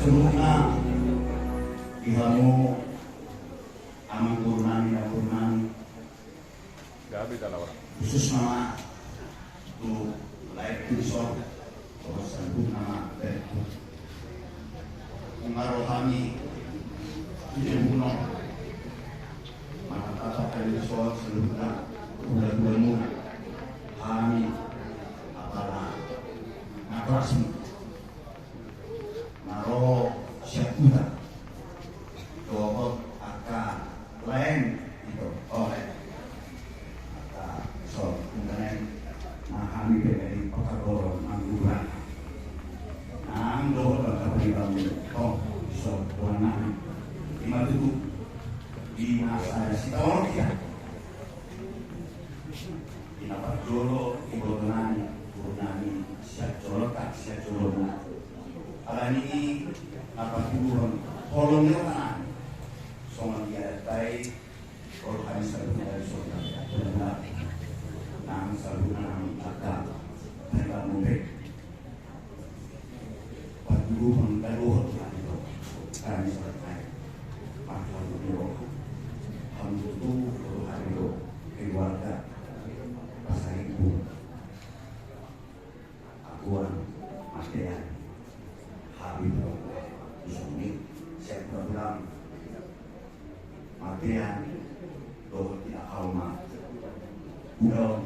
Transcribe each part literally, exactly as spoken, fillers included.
Saluhutna di hamu amangboru nami, namboru nami, khususna ma tu laengku dison, saluhutna ma laengku. Nunga ro hami tu jabuna, marhatatap hami dison saluhutna, hula-hulamuna, hami apala na rasmi na ro sian huta dohot angka laen ito, oh, eh. Angka son, ungkanen, na hami pe di pakaboron mangguran nang dohot angka pariban tong, son, tuan nami. Ima tutu di na sada sitaonon hita. Di na parjolo iboto nami, boru nami, sian jolonta, sian jolonna. Alani i na parjolo holong ni roha nami. Songon i adat i, ro hami saluhutna di son, nang saluhutna nang angka paribanmuna pe. Parjolo mandalohon hami do, hami saluhutna i. Marhalo ni roha. Hamu tutu dohot hami do, keluarga Pasaribu. Aguan, Martean, hami do dison i, sian hula-hula Martean dohot di angka umat. Uda on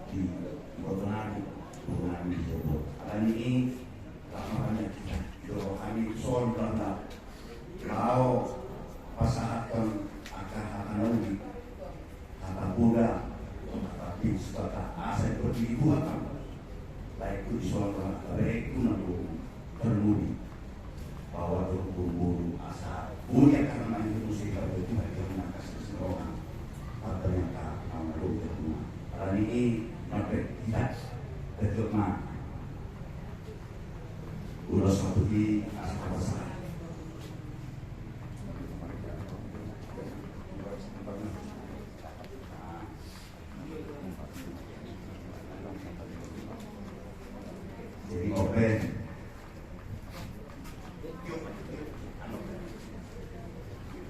di iboto nami, boru nami di Jogja. Alani i, laho ma hami, didok hami son, hula-hula, laho pasahathon angka hata na uli, hata poda, hata pinsuta, asa dipatupa hami. Laengku dison, angka berengku na boru, tarlumobi baoa dohot boru-boru, asa boi angka na mangido muse, boi Tuhan di angka sasintongna. Angka na mangido muse. Alani i, marpet hita, didok ma. Ulos ma tutu, asa pasahat. Jadi, open.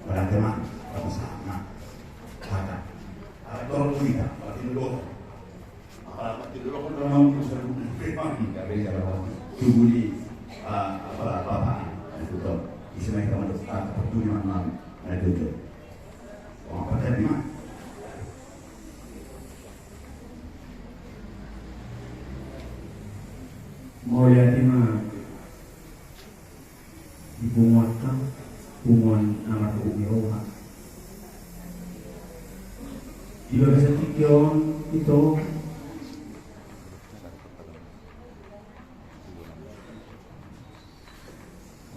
Berarti ma, sama-sama. Kata. Ada orang kita, berarti dulu. Apa, berarti dulu kan orang mau bisa dulu. Nggak bisa, orang. Tunggu di, ah, apa, apa, apa. Itu tuh. Istilahnya kita masuk, ah, pertemuan malam. Nah, itu tuh. Mauliate ma di punguanta, punguan na marhobas ni roha. Di bagasan tingki on, ito,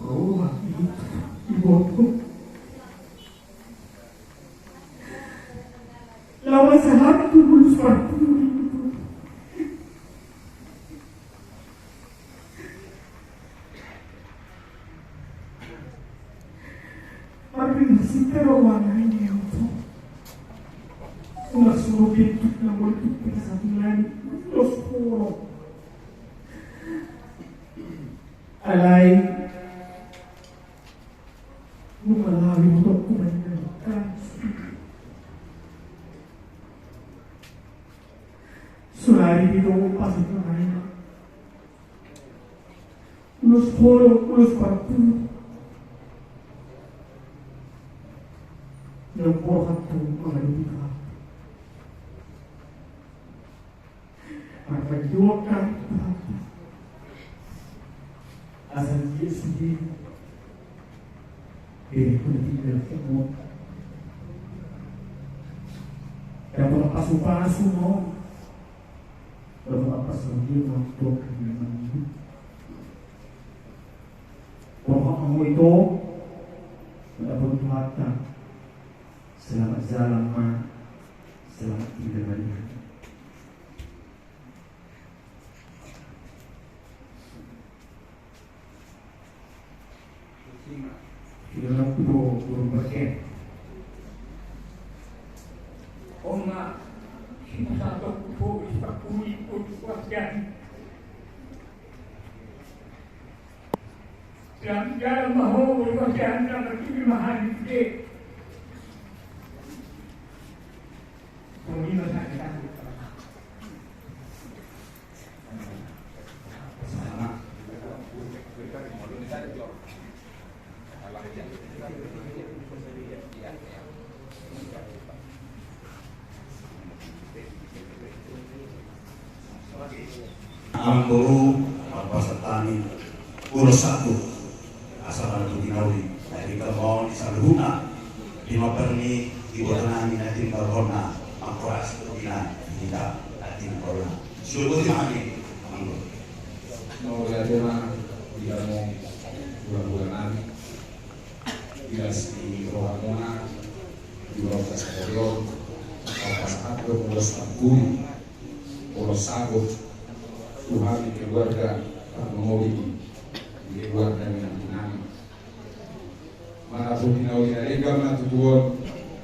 roha, iboto. Laho sahat tu ulos parpudi. Marpinda sitero wanai ni auto. Ulos suru pintu na molutuk pina satu lagi. Ulos poro. Alai. Nunga laho iboto ku manang. Sonari di tonggo pasik na main. Ulos holong, ulos parpudi. Yang borhat tu mangadupi Tuhan. Marpajuang hami tu Tuhan. Asa dia sude. Bere ku na tinggal semua. Dapotan pasu-pasu ma. Dapotan pasu dia ma. Tuhan kami. Borhat ma ito. Dapotan Tuhan. Selamat jalan ma. Selamat tinggal ma. Jam, jam ma ho, ho, jam, jam, tapi lima hari ke. Kami masak kita. Amangboru, marpasahat hami ulos sahat, asa manang tu ginawi na denggan ma on di saluhutna, di mamperni iboto nami na tinggal hona, mangkorasi tu gina di hita na tinggal hona. Sudah boti hami, Amangboru. Mauliate ma di hamu hulahula nami. Di las ni rohamuna, di ulos na sadari on, marpasahat do ulos na puri, ulos sahat tu hami keluarga parmangoli di keluarga ni inanami. Manang tu ginawi na denggan ma tutu on,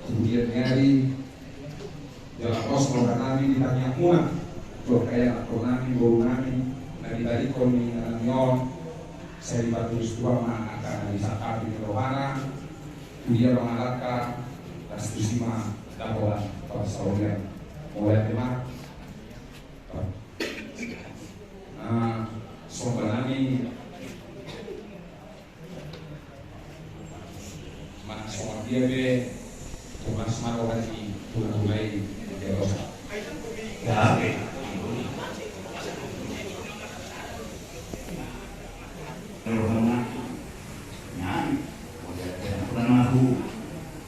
kemudian ni ari, jala pos roha nami di tangiangmuna, tu angka ianakkon nami, boru nami, na ditadingkon ni inanami on, sai dipatulus Tuhan ma angka na disangkapi ni rohana, tu dia mangalangka, las tusi ma dapotan parsaulian. Mauliate ma. Nah, somba nami. Manang songon dia pe, tunas ma roha ni hulahula i di jolosa. Ya, oke. Kalau kau nak, ya, udah, udah, udah, aku,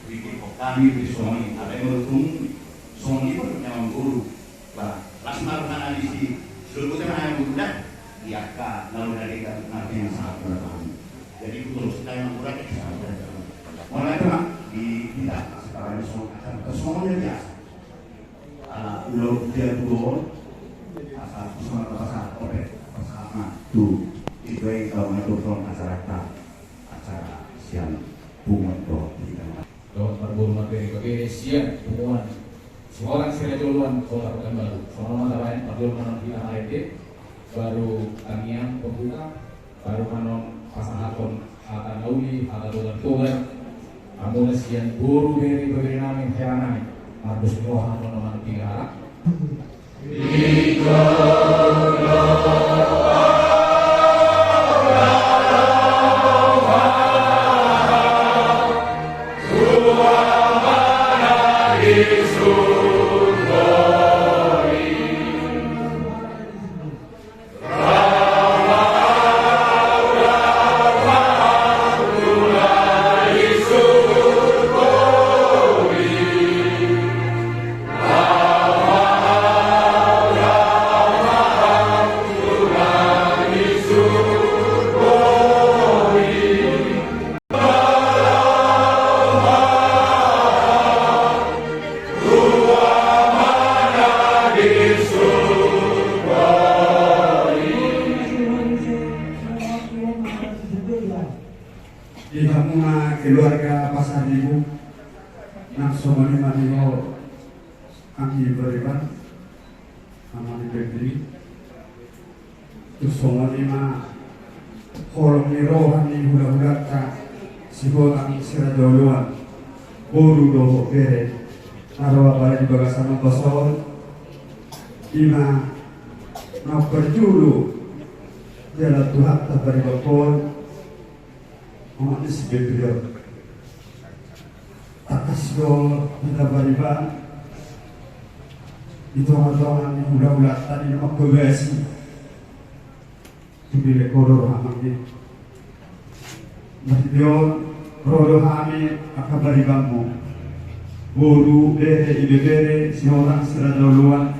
bikin kok kami, bikin songon i, ada yang mau dukung, songon i pun nyawa guru. Ba, las ma rohana di si, sudah putih ma nang guru da, di angka lalu dari ka, na pengen sahat berapa. Jadi, guru sudah yang murah, eh, sahat berapa. Mulai tu, di, di, sekarang ini semua akan ke semuanya biasa. Ala, ulau dia guru, asal, semua pasal, oke, pasal, nah, tu, itu yang kau ngatur, acara ta, acara sian, punguan, tuh, kita. Dohot marboru marbere ibebere sian punguan Sihorang Siraja Oloan Kota Pekanbaru. Songon on ma tabaen, parjolo ma annon hita marende, baru tangiang pembuka, baru ma annon pasahathon hata na uli, hata togar-togar. Hamuna sian boru, bere, ibebere nami, hela nami. Mardos ni roha ma annon manang piga halak. Di hamuna keluarga Pasaribu, nang songon i ma di ho anggi pariban, amang ni Febri. Tung songon i ma holong ni roha ni hulahulanta Sihotang Siraja Oloan, boru dohot bere, na ro apala di bagasan ombas on, i ma na parjolo jala Tuhanta paribanghon. Omak ni si Febri on. Tangkas do hita pariban di tongatonga ni hulahulanta na mangkobasi. Tu dilek ho do roha, amang ni. Marhite on, ro do hami angka paribanmu, boru, bere, ibebere Sihotang Siraja Oloan.